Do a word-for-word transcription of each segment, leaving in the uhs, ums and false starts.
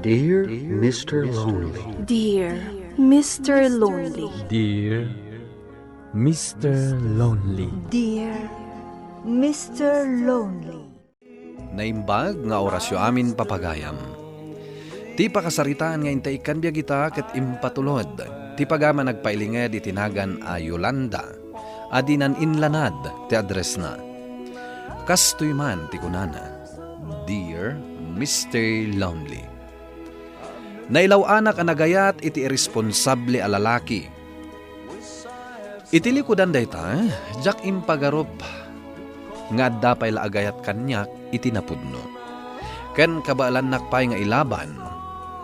Dear Mister Lonely. Dear Mister Lonely. Dear Mister Lonely. Dear Mister Lonely. Naimbag nga orasyo amin, papagayam. Ti pakasaritaan nga intay ikkan biag ita ket impatulod ti pagayam a nagpailinged iti nagan a Yolanda a dinan inlanad ti addressna. Kastoy man ti kunana, "Dear Mister Lonely." Nailaw-anak a nagayat iti irresponsable a lalaki. Iti likudan dayta, diak impagarup nga adda pay la agayat kaniak iti napudno. Ken kabaelannak pay nga ilaban,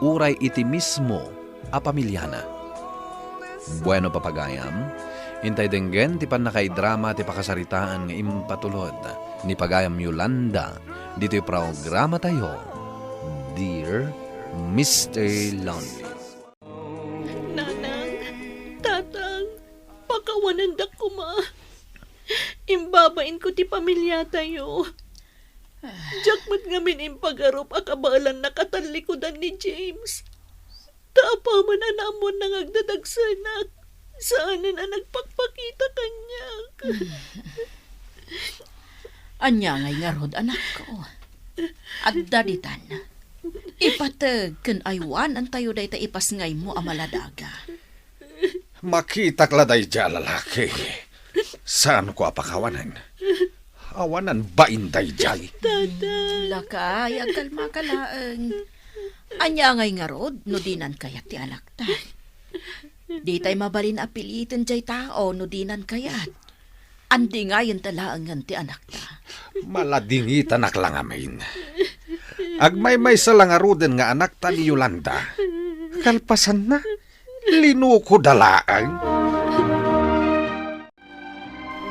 uray iti mismo a pamiliana. Bueno, papagayam, intay denggen ti pannakaidrama ti pakasaritaan nga impatulod ni pagayam Yolanda ditoy programatayo, Dear Mister Lonely. Nanang, Tatang, pakawanandak koma. Imbabainko ti pamiliatayo. Diak met ngamin impagarup a kabaelannak a tallikudan ni James. Ta apaman a naammoanna nga agdadagsenak, saanen a nagpakpakita kaniak. Ania ngay ngarud, anakko? Adda ditan. Ipateg ken aywanantayo dayta ipasngaymo a maladaga. Makitak la daydiay a lalaki. Saanko a pakawanen. Awanan bain daydiay. Tata. Lakay, agkalmaka laeng. Ania ngay ngarud no dinan kayat ti anakta? Ditay mabalin a piliten diay tao no dinan kayat. Andingayenta laengen ti anakta. Maladingitanak la ngamin. Agmaymaysa la ngaruden nga anakta ni Yolanda. Kalpasanna, linukoda laeng.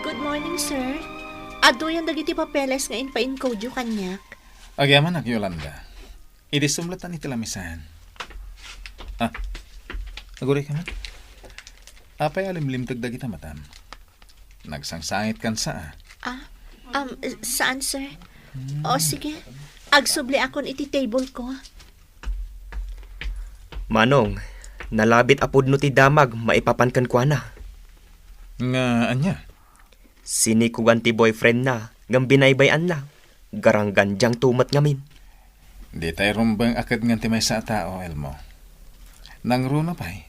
Good morning, sir. Aduyan dagiti papeles nga impainkodyo kaniak. Agyamanak, Yolanda. Idi sumletan iti lamisaan. Ah, aguray ka man. Apay a limlimteg dagita matam? Nagsangsangit kan sa, ah. Ah, um, saan, sir? O, sige. Agsubliakon iti table ko. Manong, nalabit a pudno ti damag maipapan kenkuana. Nga ania? Sinikugan ti boyfriendna ngem binaybay-anna. Garanggandiangto met ngamin. Ditay rumbeng a kedngan ti maysa a tao, Elmo. Nangruna pay,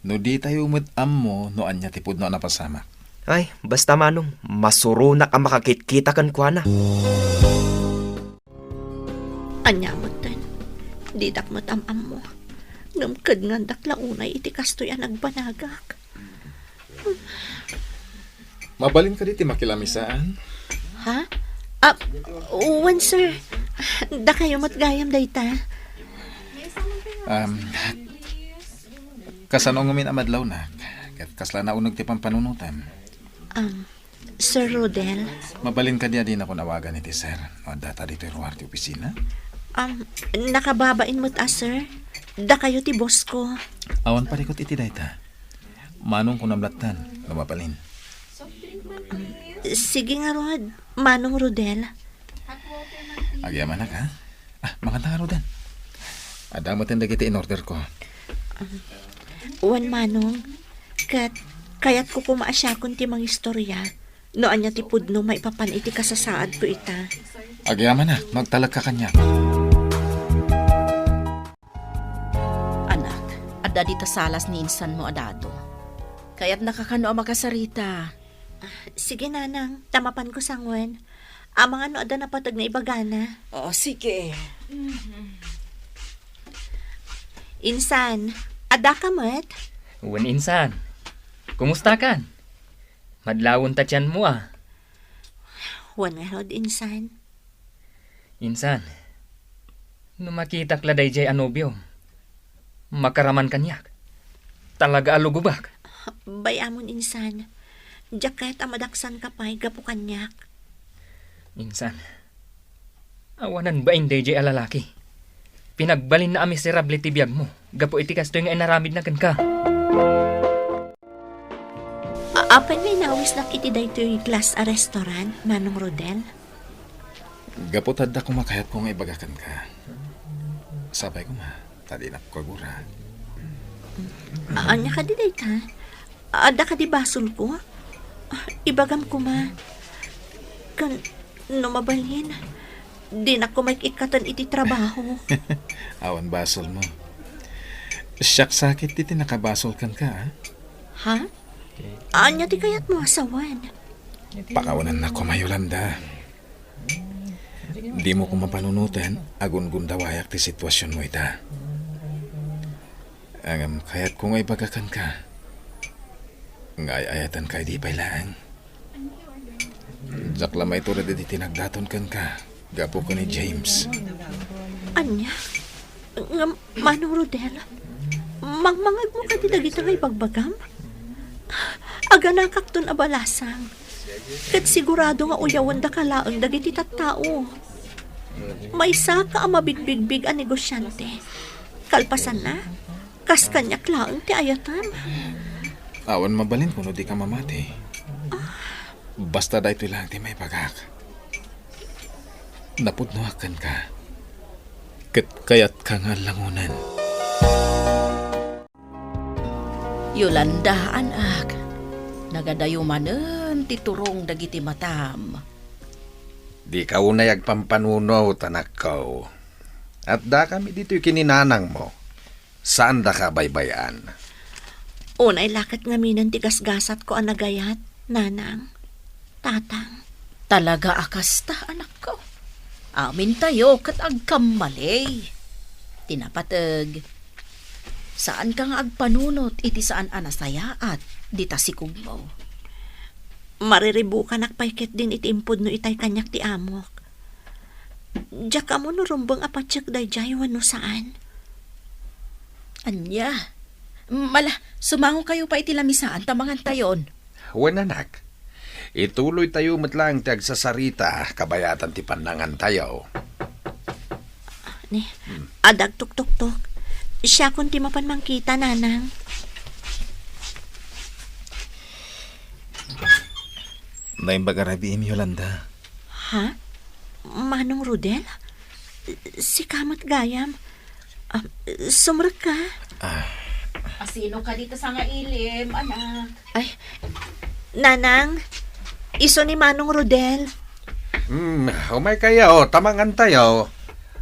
no ditayo met ammo no ania ti pudno a napasamak. Ay, basta, Manong, masuronak a makakitkita kenkuana. Ania metten, didak met am-ammo. Ngem kedngandak la unay iti kastoy a nagbanagak. Mabalin kadi ti makilamisaan? Ha? Ah, wen, sir. Dakayo met gayam dayta. Um, kasano ngamin a madlawnak? Ket kasla nauneg ti pampanunotam? Um, Sir Rodel. Mabalin kadi a dinakon awagan iti sir no addata ditoy ruar ti opisina? Um, nakababain met a, sir. Dakayo ti boss ko. Awan parikut iti dayta. Manong kunam lattan, no mabalin. Um, sige ngarud, Manong Rodel. Agyamanak, ha? Ah, manganta ngaruden. Adda metten dagiti in-order ko. Um, wen, Manong, ket kayatko koma a siakon ti mangistorya no ania ti pudno maipapan iti kasasaadko ita. Agyamanak, no agtalekka kaniak. Anak, adda dita salas ni insanmo a dado. Kayatnaka kano a makasarita. Ah, sige, Nanang, ta mapanko sanguen. Amangan no adda napateg nga ibagana. Oo, sige. Insan, addaka met? Wen, insan. Kumustakan? Madlawen ta tianmo, a. Wen ngarud, insan. Insan, no makitak la daydiay a nobiom, makaraman kaniak. Talaga a lugobak. Bay-amon, insan. Diak kayat a madaksanka pay gapu kaniak. Insan, awanan bain daydiay a lalaki. Pinagbalinna a miserable ti biagmo gapu iti kastoy nga inaramidna kenka. A-, apay nga inawisnak iti daytoy class a restaurant, Manong Rodel? Gapu ta adda koma kayatko nga ibaga kenka. Sapay koma, Ta dinakko agura. Ania kadi dayta? Adda kadi basolko? Ibagam koma. Ken no mabalin, dinak koma ik-ikkaten iti trabaho. Awan basolmo. Siak sakit ti nakabasol kenka, a? Ha? Ania ti kayatmo a sawen? Pakawanannak koma, Yolanda. Dimo koma panunoten, agungundawayak ti situasionmo ita. Ngem kayatko nga ibaga kenka nga ay-ayatenka idi pay laeng. Diak la maitured iti tinagdaton kenka gapu ken ni James. Ania? Ngem, Manong Rodel, mangmangegmo kadi dagita nga ibagbagam? Aganakakton a balasang. Ket sigurado nga uyawendaka laeng dagiti tattao. Maysaka a mabigbigbig a negosiante. Kalpasanna, kas kaniak laeng ti ayatem. Awan mabalin no dika mamati. Basta daytoy laeng ti maibagak. Napudnoak kenka. Ket kayatka nga allangonen. Yolanda, anak, nagadayo manen ti turong dagiti matam. Dika unay agpampanunot, anakko. Addakami ditoy ken ni nanangmo. Saandaka a baybay-an. Unay la ket ngaminen ti gasgasatko a nagayat, nanang, tatang. Talaga a kasta, anakko. Amintayo ket agkammaley. Ti napateg, saanka nga agpanunot iti saan a nasayaat dita sikugmo. Mariribukanak pay ketdin iti impudno itay kaniak ti amok. Diak ammo no rumbeng a patiek daydiay wenno saan. Ania? Mala, sumangokayo pay iti lamisaan ta mangantayon. Wen, anak. Ituloytayo met laeng ti agsasarita kabayatan ti pannangantayo. Ni, adda agtuktoktok. Siakon ti mapan mangkita, nanang. Naimbag a rabiim, Yolanda. Ha? Manong Rodel? Sika met gayam. Ah, sumrekka? Ah. Asino kadi ta sangailim, anak? Ay, nanang, isu ni Manong Rodel. Hmm, umaykayo, ta mangantayo.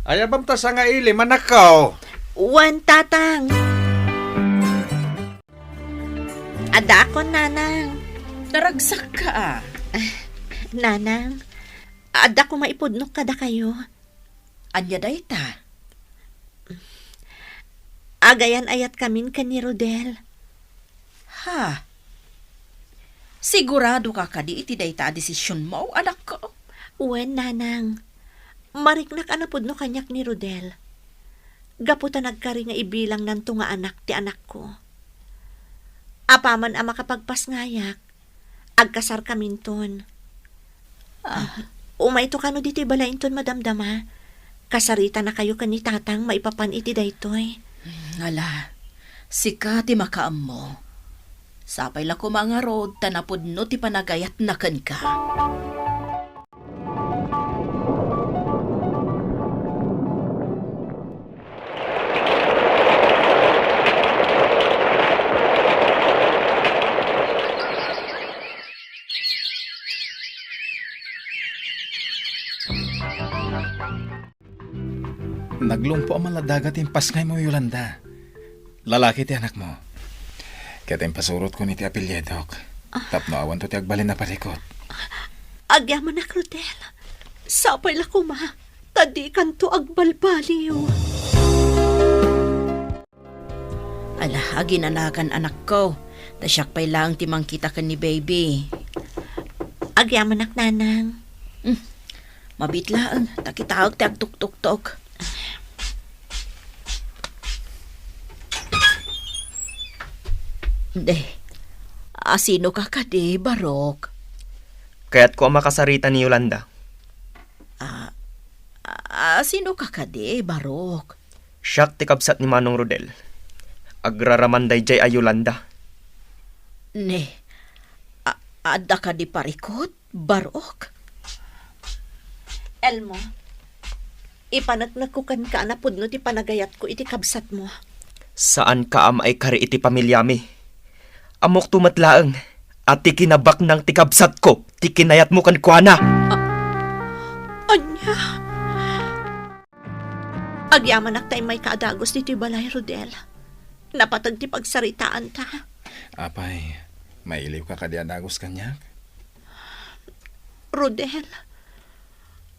Ayabam ta sangailim, anakko. Wen, tatang. Adakon, nanang. Naragsakka, a. Ah, nanang, adda koma ipudnok kadakayo. Ania dayta? Agayan-ayatkamin ken ni Rodel. Ha? Siguradoka kadi iti dayta a desisionmo, anakko? Wen, nanang. Mariknak a napudno kaniak ni Rodel. Gapu ta nagkari nga ibilangnanto nga anak ti anakko. Apaman a makapagpasngayak, agkasarkaminton. Ah. Umayto kano ditoy balainton madamdama. Kasaritanakayo ken ni tatang maipapan iti daytoy. Ala, sika ti makaammo. Sapay la koma ngarud ta napudno ti panagayatna kenka. Naglungpo a maladaga ti impasngaymo, Yolanda. Lalaki ti anakmo. Ket impasurotkon iti apelyidok. Ah. Tapno awanto ti agbalin a parikut. Agyamanak, Rodel. Sapay la koma, ta dikanto agbalbaliw. Ala, aginanakan, anakko. Ta siak pay laeng ti mangkita ken ni baby. Agyamanak, nanang. Hmm. Mabiit laeng, ta kitaek ti agtuktuktok. De, asinoka kadi, Barok? Kayatko a makasarita ni Yolanda. Ah, asinoka kadi, Barok? Siak ti kabsat ni Manong Rodel. Agraraman daydiay a Yolanda. Ne, a-, adda kadi parikut, Barok? Elmo, Ipaneknekko kenka a napudno ti panagayatko iti kabsatmo. Saanka a maikari iti pamiliami. Ammokto met laeng a ti kinabaknang ti kabsatko ti kinayatmo kenkuana. A-, ania? Agyamanak ta immayka a dagus ditoy balay, Rodel. Napateg ti pagsaritaanta. Apay, mailiwka kadi a dagus kaniak? Rodel,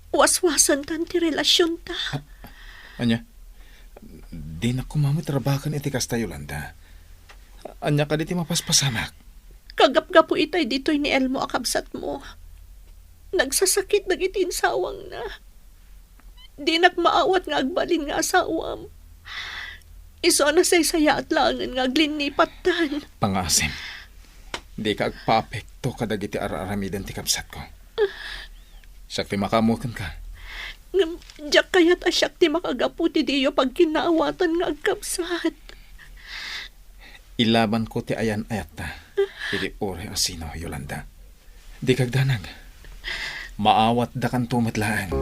waswasentan ti relasionta. A-, ania? Dinak koma met rabaken iti kasta, Yolanda. Ania kadi ti mapaspasamak? Kagapgapu itay ditoy ni Elmo a kabsatmo. Nagsasakit dagiti insawangna. Dinak maawat nga agbalin nga asawam. Isu a nasaysayaat laengen nga aglinnipattan. Pangaasim, dika agpaapekto kadagiti ar-aramiden ti kabsatko. Siak ti makaammo kenka. Ngem diak kayat a siak ti makagapu ti diyo pagkinnaawatan nga agkabsat. Ilabanko ti ayan-ayatta iti uray a sino, Yolanda. Dika agdanag. Maawatdakanto met laeng.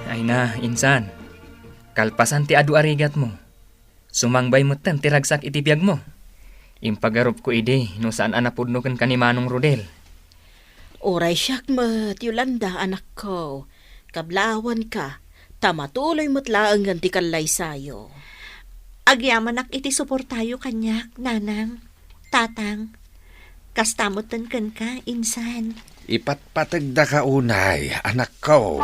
Ay na, insan. Kalpasan ti adu a rigatmo. Sumangbay metten ti ragsak iti biagmo. Impagarupko idi no saan a napudno kenka ni Manong Rodel. Uray siak met, Yolanda, anakko. Kablaawanka, ta matuloy met laengen ti kallaysayo. Agyamanak iti suportayo kaniak, Nanang, Tatang. Kasta metten kenka, insan. Ipatpategdaka unay, anakko.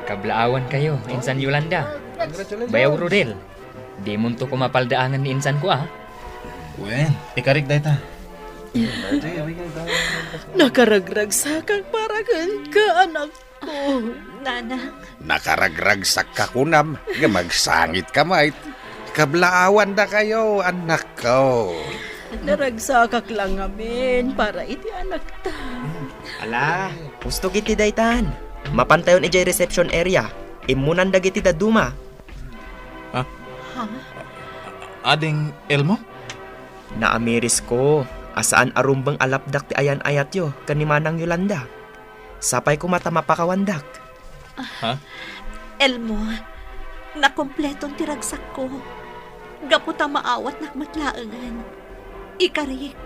Kablaawankayo, Insan Yolanda. Bayaw Rodel, dimonto koma paldaangen ni insanko, a? Wen, ikarik dayta. Nakaragragsakak para kenka, anak. Oh, Nanang. Nakaragragsakka kunam, ngem agsangitka met. Kablaawandakayo, anakko. Naragsakak la ngamin para iti anakta. Ala, ustok iti daytan. Mapantayon idiay reception area. Immunan dagiti dadduma. Ah? Ha? Ading Elmo? Naamirisko a saan a rumbeng a lapdak ti ayan-ayatyo ken ni Manang Yolanda. Sapay koma ta mapakawandak. Ha? Elmo, nakumpleton ti ragsakko. Gapu ta maawatnak met laengen. Ikarik,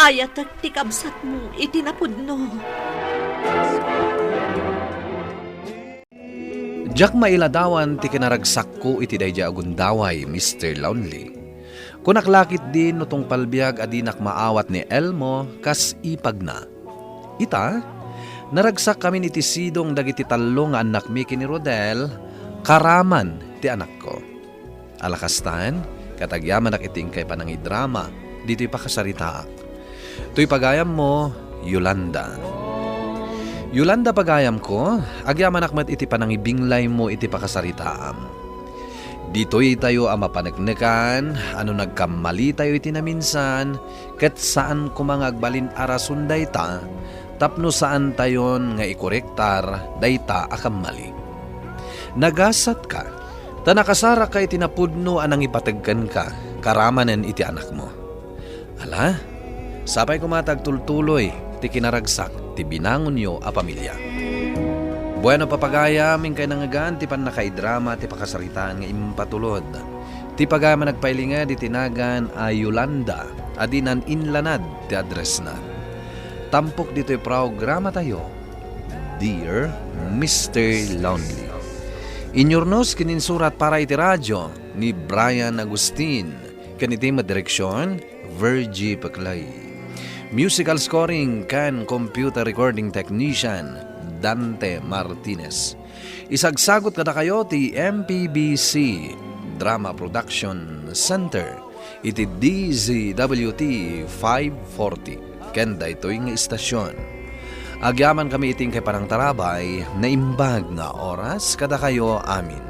ayatek ti kabsatmo iti napudno. Diak mailadawan ti kinaragsakko iti daydiay a gundaway, Mister Lonely. Kunak la ketdin no tungpal biag a dinak maawat ni Elmo kas ipagna. Ita, naragsakkamin iti sidong dagiti tallo nga annakmi ken ni Rodel, karaman ti anakko. Ala kastan, ket agyamanak iti inkay panangidrama ditoy pakasaritaak. Toy pagayammo, Yolanda. Yolanda, pagayamko, agyamanak met iti panangibinglaymo iti pakasaritaam. Ditoytayo a mapaneknekan a no nagkammalitayo iti naminsan, ket saan koma nga agbalin a rason dayta tapno saantayon nga ikorektar dayta a kammali. Nagasatka, ta nakasarakka iti napudno a nangipateg kenka, karamanen iti anakmo. Ala, sapay koma ta agtultuloy ti kinaragsak ti binangonyo a pamilia. Bueno, papagayam, inkay nangngegan ti pannakaidrama ti pakasaritaan nga impatulod. Ti pagayam a nagpailinged iti nagan a Yolanda a dinan inlanad ti addressna. Tampok ditoy programatayo, Dear Mister Lonely. Inyurnos ken insurat para iti radio ni Brian Agustin, ken iti met direksion, Virgie Peclay. Musical scoring ken computer recording technician, Dante Martinez. Isagsagot kadakayo ti M P B C Drama Production Center iti D Z W T five forty ken daytoy nga istasion. Agyamankami iti inkay panangtarabay, naimbag nga oras kadakayo amin.